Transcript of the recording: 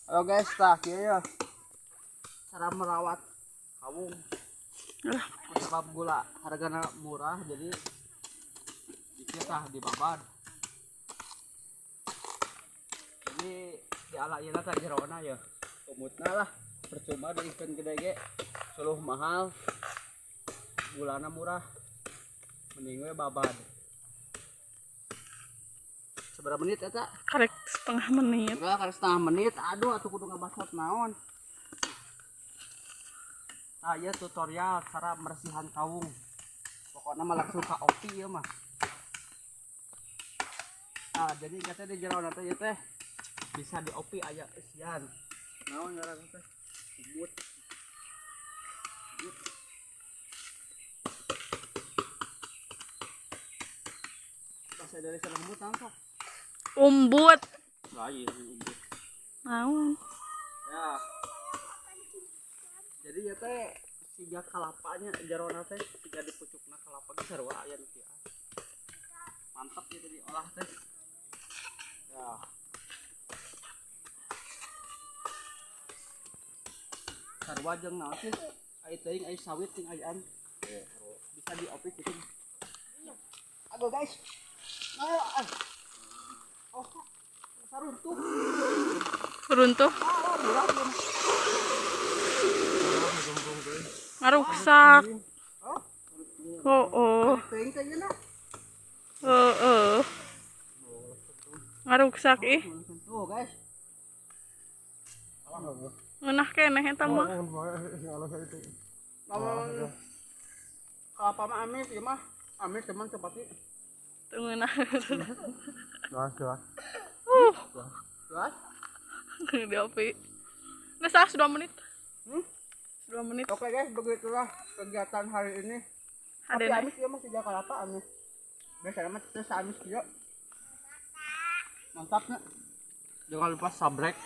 Halo guys, tah kieu ya. Cara merawat kawung. Sebab gula hargana murah jadi dikit tah dibabad. Jadi di ala ieu tah jerona ya. Umutna lah percuma diikeun gede ge suluh mahal. Gulana murah. Mending we babad. Seberapa menit eta? Karek setengah menit. Enggak, karek setengah menit. Aduh, atuh kudu ngabasot naon. Nah, ieu tutorial cara meresihan kawung. Pokoknya mah langsung ka opi ieu mah. Nah, jadi katanya di jero teh ieu teh bisa diopi aya eusian. Naon ngaranna teh? Umut. Bahasa Indonesia umut naon sok? Umbut. Lain umbut. Naon? Ya. Jadi ya teh siga kalapanya jerona teh siga di pucukna kalapa ge sarua aya nu kieu. Mantap ya diolah teh. Ya. Sarua jeung naon sih? Ai teuing ai sawit jeung ayaan. Bisa diopi kitu. Aduh guys. Nah, oh, saruntuh. Runtuh. Ah, murah ieu mah. Ngaruksak. Oh, Oh, oh. teuing teh ieu na. Heeh. Ngaruksak ih. Tuh guys. Ngeunah keneh eta mah. Lamun kelapa mah amis ieu mah. Amis cuman seperti Teu ngeunah. Jelas. Jelas? Diopi. Geus ah 2 menit. Hmm? 2 menit. Oke guys, begitulah kegiatan hari ini. Tapi Adena. amis ieu mah siga kalapa amis. Biasanya mah teu amis kieu. Mantap nya. Jangan lupa subrek.